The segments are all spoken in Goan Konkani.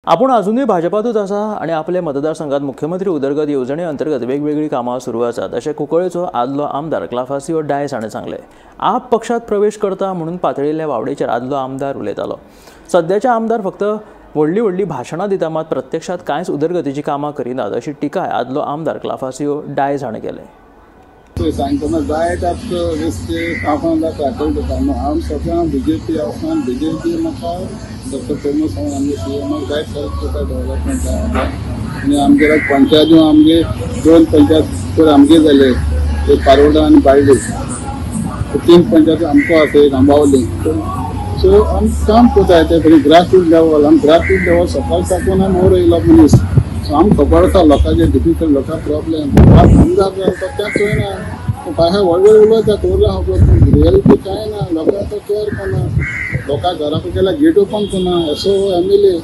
आपूण अजुनूय भाजपातूच आसा आनी आपले मतदारसंघात मुख्यमंत्री उदरगत येवजणे अंतर्गत वेगवेगळी कामां सुरू आसात अशें कुंकळेचो आदलो आमदार क्लाफासियो डायस हाणें सांगलें. आप पक्षात प्रवेश करता म्हणून पातळिल्ल्या वावडेचेर आदलो आमदार उलयतालो. सद्याचे आमदार फक्त व्हडली व्हडली भाशणां दिता मात प्रत्यक्षात कांयच उदरगतीची कामां करिनात अशी टिकाय आदलो आमदार क्लाफासियो डायस हाणें केलें. सांगतना जायत रस्ते कामां जाता कळटा हांव सगळ्या बीजेपी आसा. बीजेपी म्हाका डॉक्टर प्रमोद सावंत आमगे सी एमाक जायत हेल्प करता डेवलपमेंटाक. आनी आमगे पंचायती आमगे 2 पंचायत तर आमगे जाले, एक पारोडा आनी बाळ्ळी, 3 पंचायती आमकां आसा, एक आंबावली. सो आमी काम करता ते ग्रास रूट लेवल. आमी ग्रास रूट लेवल सकाळ साकून आमी वयर येयलो मनीस. सो आमकां खबर आसा लोकांचे डिफिकल्ट, लोकां प्रॉब्लेम. आमदार जाता तें चोयना, भायर व्हड व्हड उलयता खबर आहा, पूण रियलिटी कांय ना. लोकांक तो केअर करना, लोकां घरा गेल्यार गेट ओपन करना असो एम एल ए.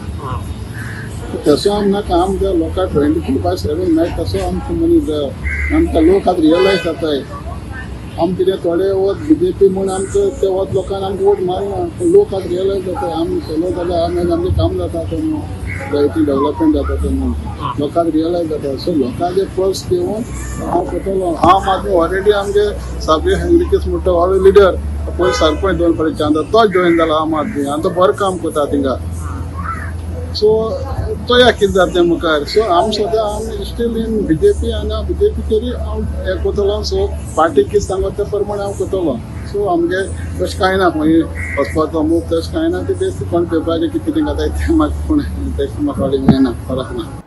तसो आम नाका. आमकां लोकांक 24/7 मेळटा तसो आमकां मनीस जाय. आमकां लोक आतां रियलायज जाताय आम कितें थोडे वत बीजेपी म्हूण आमकां ते वत लोकांक आमकां वोट मारना, पूण लोक आतां रियलायज जाताय आमी केलो जाल्यार आमी आमचें काम जाता तें म्हणून, जायती डेवलपमेंट जाता तें म्हणून लोकांक रियलायज जाता. सो लोकांचे पल्स घेवन हांव करतलो. आम आदमी ऑलरेडी आमगे साबे हेनरिकेस म्हणटा हो लिडर, पयलीं सरपंच 2 फावटी चांदा तो जॉयन जाला आम आदमी आनी तो बरो काम करता थिंगा. सो तो कितें जाता तें मुखार. सो आमी सद्या आमी स्टील इन बीजेपी आनी हांव बीजेपीचेरूय हांव हें करतलो. सो पार्टी कितें सांगता ते प्रमाणे हांव करतलो. सो आमगे तशें कांय ना, खंय वचपाचो मूव तशें कांय ना. ते बेस्ट कोण पेपराचेर कितें कितें घाताय तें म्हाका कोण तशें म्हाका मेळना, फरक ना.